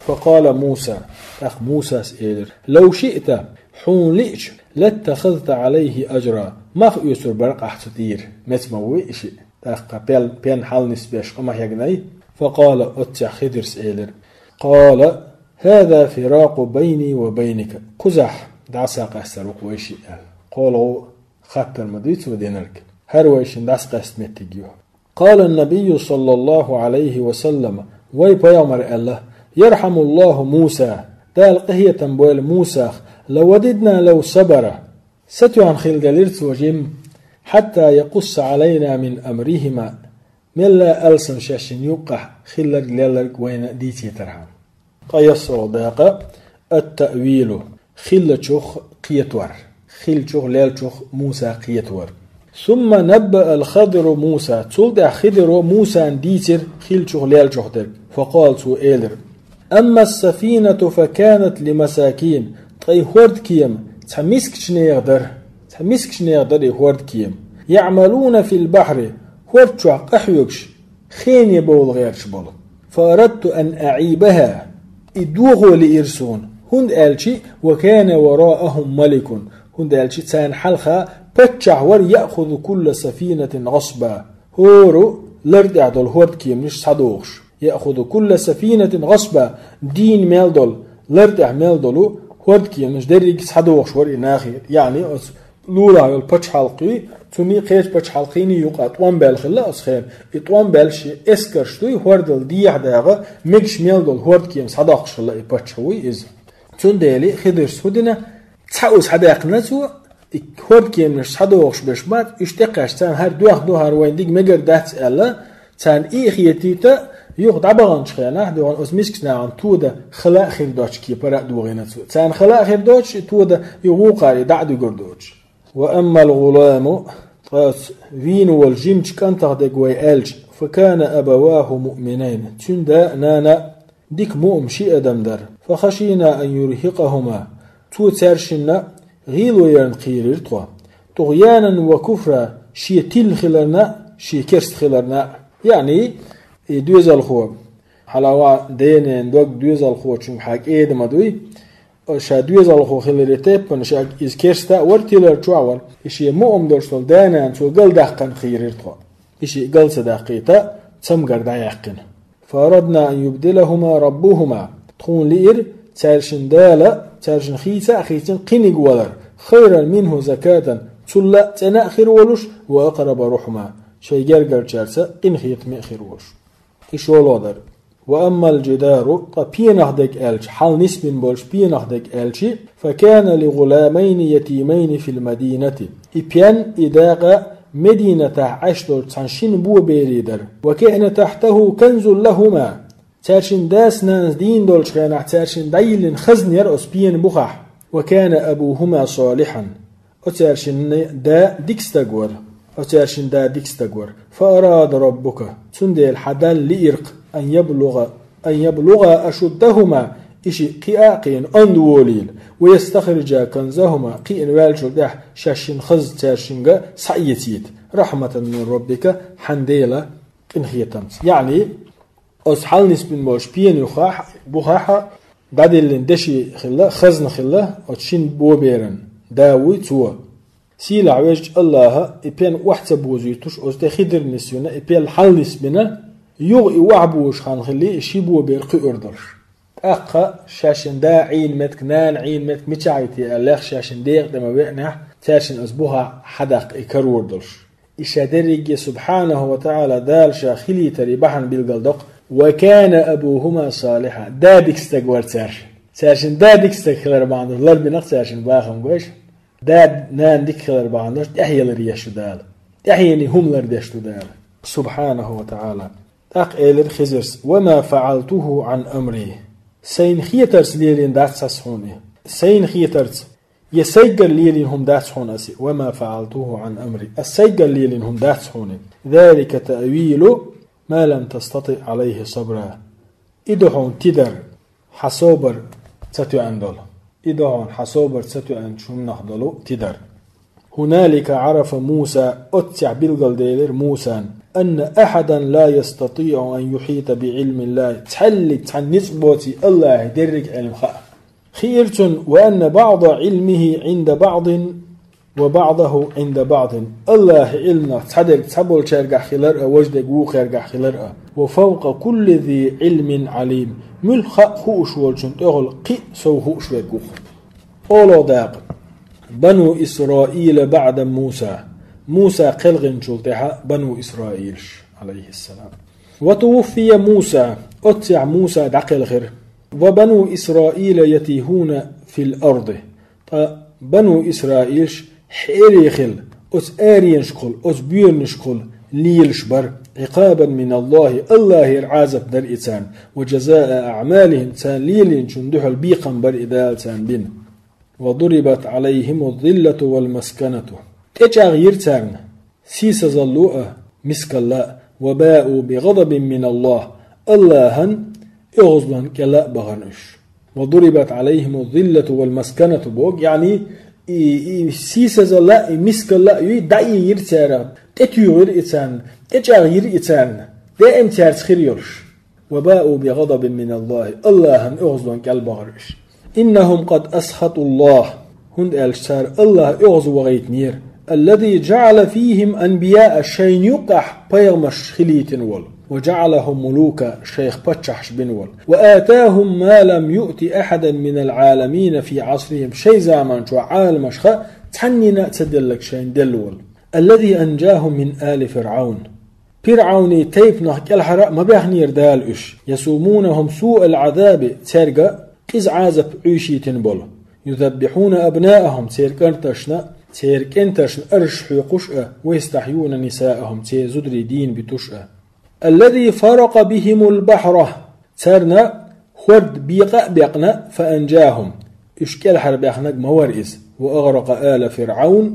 فقال موسى, тӀаккха Мусас элира: لو شئت, хьуна лиъча, لاتخذت عليه أجرا, мах оьцур бара ахь цу тӀера. Меца ма вуй и шиъ. ТӀаккха пел-, пен хьалнисбеш къа ма хьегнай. فقال, оццехь Хидирс элира: قال هذا فراق بيني وبينك, кхузахь дӀасакъастар ву-кх вай шиъ аьлла. КхоалгӀа хаттар ма дуй цо динарг. ХӀара вайшинна дӀасакъаста меттиг ю. قال النبي صلى الله عليه وسلم, вай пайхамар аьлла: يرحم الله موسى, Дала къинхетам бойла Мусах, لوددنا لو صبر, сатоьхна хила делира цо жимма, حتى يقص علينا من أمرهما, мелла а алсам шаьшшинна юккъехь хилларг-лелларг вайна дийцийтархьама. Ткъа яссалгӀа дакъа, التأويل, хиллачух кхетор, хиллачух, леллачух Муса кхетор. ثم نبأ الخضر موسى, цул тӀаьхьа Хидиро Мусана дийцира хиллачух, леллачух дерг. فقال, цо элира: أما السفينة فكانت لمساكين, ткъа и хӀордкема цхьа мискачу нехан дара, цхьа мискачу нехан дара и хӀордкема. يعملون في البحر, хӀорда чохь къахьоьгуш, хене бовла гӀерташ болу. فأردت أن أعيبها, и дохо лиира суна, хӀунда аьлча, وكان وراءهم ملك, хӀунда аьлча царна хьалха паччахь вара, يأخذ كل سفينة غصبا, хӀора лар тӀехь долу хӀордкеманаш схьадохуш. يأخذ كل سفينة غصبا, дийна мел долу лар тӀехь мел долу хӀордкеманаш дерриг схьадохуш вара и нахе, яъни оцу лулахь йолу пачхьалкхий, цуьнан кхечу пачхьалкхийн юкъа тӀом баьлла хилла оцу хенахь. И тӀом баьлла шен эскарш дуй, хӀордал дехьа дагӀа, мегаш мел долу хӀордкема схьадоккхуш хилла и паччахь вуй иза. Цундела Хидирс хӀун дина, цхьаъ схьадаьккхина цо, и хӀордкеманаш схьадохуш берш бац, уьш тӀекхаьчча, царна хӀара доьхна ду, хӀара вайна дика мегар дац аьлла, царна и а хетийта, юха дӀабаханчу хенахь, дуьхьал оцу мискачу нахана тодан хала а хир доцуш кепара а дохийна цо. Царна хала а хир доцуш, и тодан, и вукхара, и дӀа а дуьгур доцуш. وأما الغلام, ткъа оцу вийна волу жимачу кӀантах дерг вай аьлча, فكان أبواه مؤمنين, цуьнан да а, нана а дика муъмин ши адам дара. فخشينا أن يرهقهما, цо цаьршинна гӀийла ярна кхийрира тхо. طغيانا وكفرا, шен тилла хиларна а, шен керста хиларна а. Яъни, и доьзалхо, хьалава ден-ненан дог доьзалхочуьнга хьан кӀеда ма дуй, ша доьзалхо хиларе тайпана, ша иза керста а вара, тилар чохь а вара. И шен муъмин долуш долу да-нана цо галдаьккхина кхийрира тхо. И шиъ гал ца даккхийта, цамгар дӀаяьккхина. فأردنا أن يبدلهما ربهما, тхуна лиира, цаьршинна Дала, цаьршинна хийца а хийцина кхиниг валар, خيرا منه زكاة, цул а цӀена а хир волуш, وأقرب رحما, шайн гергарчаьрца къинхетаме а хир волуш. И шолгӀа дара. وأما الجدار, ткъа пенах дерг аьлча, хьал нисбина болуш пенах дерг аьлча, فكان لغلامين يتيمين في المدينة. И пен, и дакъа Мединатахь Ӏаш долчу цхьана шина боберийн дара. وكان تحته كنز لهما. Цаьршинна дас-нанас дийна долчу хенахь, цаьршинна дӀайиллина хазна яра оцу пенан бухахь. وكان أبوهما صالحا. Оцаьршинна да дика стаг вара. Оцаьршинна да дика стаг вара. فأراد ربك, цундела хьан Далла лиира-кх, أن يبلغ, أن يبلغا أشدهما, и шиъ кхиа а кхиъна онда волийла, ويستخرجا كنزهما, кхиъна ваьллачул тӀаьхьа шаьшшинна хаза цаьршинга схьаэцийта, رحمة من ربك, хьан Делан къинхетамца. Яъни, оцу хьал нисбина болчу пенан юххехь, бухахь дӀадиллина деши хилла, хазна хилла оцу шина боберан да вуй цо. Сийлахь везачу Аллаха и пен охьа ца бозуьйтуш, оцу тӀе Хидир нисвина, и пен хьал нисбина, юха и охьабозуш хан хилли, и ши бобер кхуьур долуш. ТӀаккха шаьшин да Ӏийна меттиг, нана Ӏийна меттиг мичахь ю те аьлла, шаьшин декъа тӀе ма веанехь, цаьршинна аса буха хьадаккха и карор долуш. И ша дерриге Субхьанаху ва ТаӀала Дала ша хилийтар и бахьана билгалдоккху: «Ва кана абухума салиха». Да дика стаг вара цаьршин. Цаьршин да дика стаг хилар бахьана долуш, ларбинарг цаьршин бахам гойша. Да, нана дика хилар бахьана долуш, тӀаьхьелар еш ду Дала. ТӀаьхьене хӀума лардеш ду Дала. Субхьанаху ва ТаӀала. ТӀаккха элира Хизирс: «Ва ма фаӀалтуху Ӏан амри». Сайна хетарца лелийна дац ас хьуна и. Сайна хетарца, я сайгара лелийна хӀума дац хьуна ас и. «Ва ма фаӀалтуху Ӏан амри». Ас сайгара лелийна хӀума дац хьуна и. «Залика таъвилу ма лам тастатиъ Ӏалайхи сабра». И ду хьуна тидар, хьан собар ца тоьъна долу. И ду хьуна хьан собар ца тоьъначу хӀуманах долу тидар. «Хьуналика Ӏарафа Муса», оццехь билгалделира Мусана, «анна ахьадан ла ястатиъу ан юхьита би Ӏилмиллахи», цхьаьллиг цхьа ницкъ боций Аллахье дерриг Ӏилма хаа. Хиира цунна: «Ва анна баъда Ӏилмихи Ӏинда баъдин ва баъдаху Ӏинда баъдин». Аллахье Ӏилманах цхьадерг цхьаболчаьргахь хилар а, важа дерг вукхаьргахь хилар а. «Ва фавкъа кулли зи Ӏилмин Ӏалим». Муьлхха а хууш волчун тӀехула кхин а сов хууш верг ву-кх. ОлгӀа дакъа. Бану Исраила баъда Муса. Муса кхелхинчул тӀаьхьа бану Исраилаш, Ӏалайхиссалам. «Ва тувуффия Муса». Оццехь Муса дӀакхелхира. «Ва бану Исраила ятихуна фил арди». Ткъа бану Исраилаш хьере хилла, оцу аренашкахула, оцу боьранашкахула лелаш бара. «Ӏикъабан мин Аллахи», Аллахьера Ӏазап дара и царна. «Ва жазаа аъмалихим», царна лелийначунна дуьхьал бекхам бара и Дала царна бина. «Ва дурибат Ӏалайхиму зиллату вал масканату». ТӀечӀагӀйира царна сийсазалло а, мискалла а. «Ва баъу би гӀадабин мин Аллах». Аллахьан оьгӀазлон кӀела а бахана уьш. «Ва дурибат Ӏалайхиму зиллату вал масканату» боху, яъни, и, и сийсазалла а, и мискалла а юй, дӀаиййира царах, тӀетуьйхира и царна, тӀечӀагӀйира и царна, даим цаьрца хир йолуш. «Ва баъу би гӀадабин мин Аллахи», Аллахьан оьгӀазлон кӀел бахара уьш. «Иннахум къад асхату Аллах», хӀунда аьлча цара Аллахь оьгӀаз вахийтинера, «аллази жаъала фихим анбияа», шайна юккъехь пайхамарш хилийтина волу, «ва жаъалахум мулука», шайх паччахьаш бина волу, «ва атахум ма лам юъти ахьадан минал Ӏаламина фи Ӏасрихим», шайн заманчохь Ӏаламаша цхьаннина а ца делларг шайна делла волу, «аллази анжахум мин али ФирӀавн». ПирӀавнан тайпанах кӀелхьара а ма баьхнера Дала уьш. «Ясумунахум суъал Ӏазаби», цаьрга къиза Ӏазап Ӏуьйшийтина болу. «Юзаббихьуна абнаахум», церан кӀанташна, церан кӀенташна арш хьоькхуш а, «ва ястахьюна нисаахум», церан зударий дийна битуш а. «Аллази фаракъа бихимул бахьра», царна хӀорд бекъа а бекъна, «фа анжахум», уьш кӀелхьара баьхнарг ма вара иза, «ва агӀракъа ала ФирӀавн»,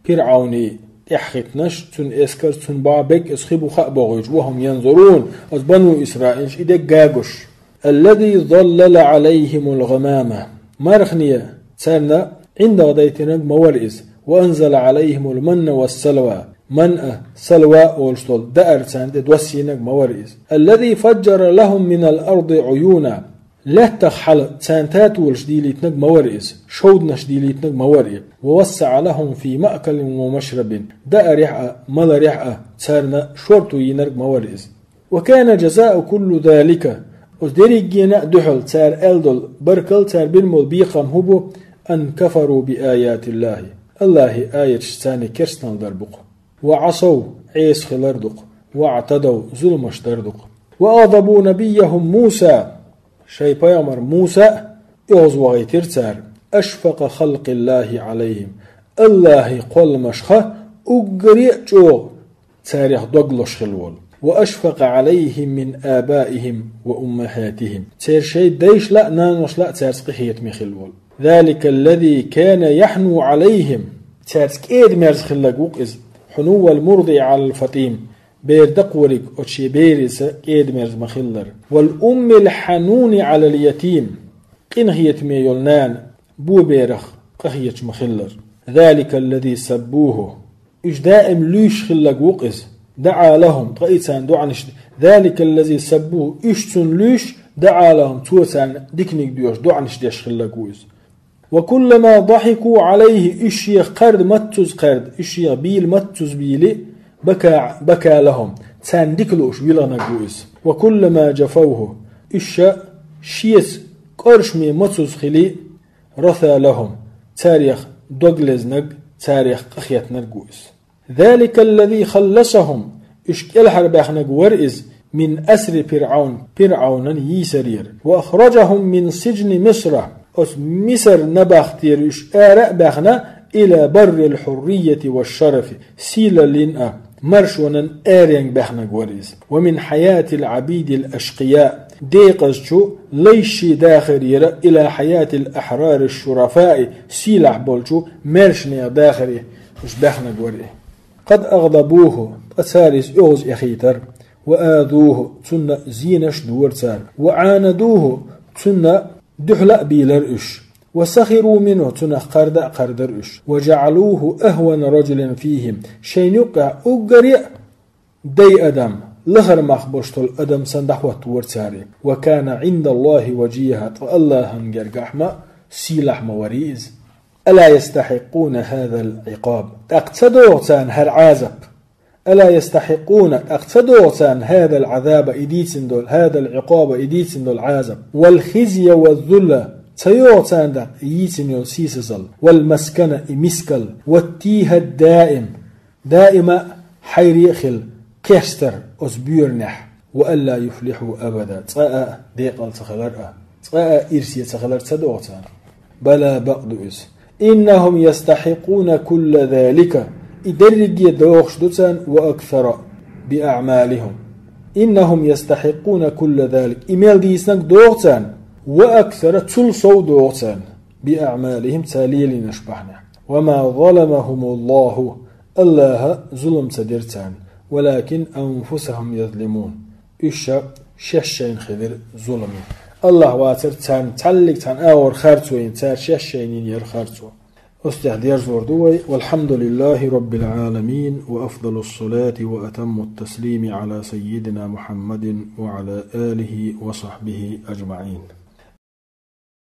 ПирӀавнан тӀаьхьахӀиттинарш, цуьнан эскар, цуьнан бӀо, беккъа иза хи бу хаа бохуьйтуш, «ва хум янзурун», оцу бану Исраилаш и дерг гуш. «Аллази заллала Ӏалайхимул гӀамама», мархане царна ӀиндагӀа дайтинарг ма вара иза, «ва анзала Ӏалайхимул манна вас салва», манна, салва олуш долу даар царна тӀе доссийнарг ма вара иза. «Аллази фаджжара лахум минал арди Ӏуюна», лаьттах хьала царна татолаш дийлийтинарг ма вара иза, шовданаш дийлийтинарг ма вара иза. «Ва вассаъа лахум фи маъкалин ва машрабин», даарехь а, маларехь а царна шорто йийнарг ма вара иза. «Ва кана жазаъу кулли залика», оцу дерриггенна а дуьхьал цара аьлла долу, баркалла цара бина болу бекхам хӀун бу, «ан кафару би аятиллахи», Аллахьан аяташ царна керстанал дар бу-кх. «Ва Ӏасав», Ӏеса хилар ду-кх. «Ва Ӏтадав», зуламаш дар ду-кх. «Ва агӀдабу набийяхум Муса», шайн пайхамар Муса а оьгӀаз вахийтира цара. «Ашфакъа халкъиллахи Ӏалайхим», Аллахьан кхолламашха уггаре а чӀогӀа царех дог лозуш хилла волу. «Ва ашфакъа Ӏалайхим мин абаихим ва уммахатихим», церан шайн дайшла а, наношла а цаьрца къинхетаме хилла волу. «Заликаллази кана яхьну Ӏалайхим», цаьрца кӀеда-мерза хилларг ву-кх иза. «Хьунуввал мурдиъи Ӏалал фатим», бер дакхориг оцу шен бераца кӀеда-мерза ма-хиллара. «Вал уммил хьануни Ӏалал ятим», къинхетаме йолу нана боберах къахеташ ма-хиллара. «Заликаллази саббуху», уьш даим луьйш хилларг ву-кх иза. «ДаӀа лахум», ткъа и царна доӀанаш де-, «Заликаллази саббуху», уьш цунна луьйш, «даӀа лахум», цо царна диканиг доьхуш, доӀанаш деш хилларг ву иза. «Ва куллама дахику Ӏалайхи», уьш шех кхарда маццуза кхарда, уьш шех бийла маццуза бийли, «бака, бака лахум», царна дика лууш вилгӀанарг ву иза. «Ва куллама жафавху», уьш ша шеца кӀоршаме мацуз хили, رثى لهم, царех дог лезнарг, царех къахетнарг ву иза. ذلك الذي خلصهم, уьш кӀелхьарбаьхнарг вара иза, من أسر فرعون, ПирӀавнан йийсарера, وأخرجهم من سجن مصر, оцу Мисар набахтера уьш ара а баьхна, إلى بر الحرية والشرف, сийлаллин а, маршонан аренга баьхнарг вара иза. ومن حياة العبيد الأشقياء, декъазчу лайший дахарера, إلى حياة الأحرار الشرفاء, сийлахь болчу маьршанех дахаре уьш баьхнарг вара и. قد أغضبوه, ткъа цара иза оьгӀаз эхийтара, وآذوه, цунна зенаш а дора цара, وعاندوه, цунна дуьхьал а бийлара уьш, وسخروا منه, цунах кхарда а кхардара уьш, وجعلوه أهون رجل فيهم, шайна юккъехь уггаре а дай адам, лахара мах болуш долу адам санна дӀахӀоттавора цара и. وكان عند الله وجيها, ткъа АллахӀан гергахь ма сийлахь ма вара иза. ألا يستحقون هذا العقاب, тӀаккха ца догӀу царна хӀара Ӏазап? ألا يستحقون, тӀаккха ца догӀу царна هذا العذاب, и дийцина долу, هذا العقاب, и дийцина долу Ӏазап, والخزي والذل, ца йогӀу царна тӀаккха и йийцина йолу сийсазалла, والمسكنة, и мискалла, والتيه الدائم, даима хьайре а хила, кхерстар оцу боьранехь, وألا يفلحوا أبدا, цкъа а декъал ца хилар а, цкъа а ирсе ца хилар ца догӀу царна? بلى, бакъ ду иза. إنهم يستحقون كل ذلك, и дерриге догӀуш ду царна, وأكثر, بأعمالهم. إنهم يستحقون كل ذلك, и мел дийцинарг догӀу царна, وأكثر, цул сов догӀу царна, بأعمالهم, цара лелийнарш бахьанехь. وما ظلمهم الله, АллахӀа зулам ца дира царна, ولكن أنفسهم يظلمون, уьш ша шаьш шайна хилира зуламе. АллахӀ вацара царна цхьаллиг цхьана агӀор харцо йина, цара шаьш шайна йина яра харцо. Оцу тӀехь дерзор ду вай. والحمد لله رب العالمين، وأفضل الصلاة وأتم التسليم على سيدنا محمد وعلى آله وصحبه أجمعين.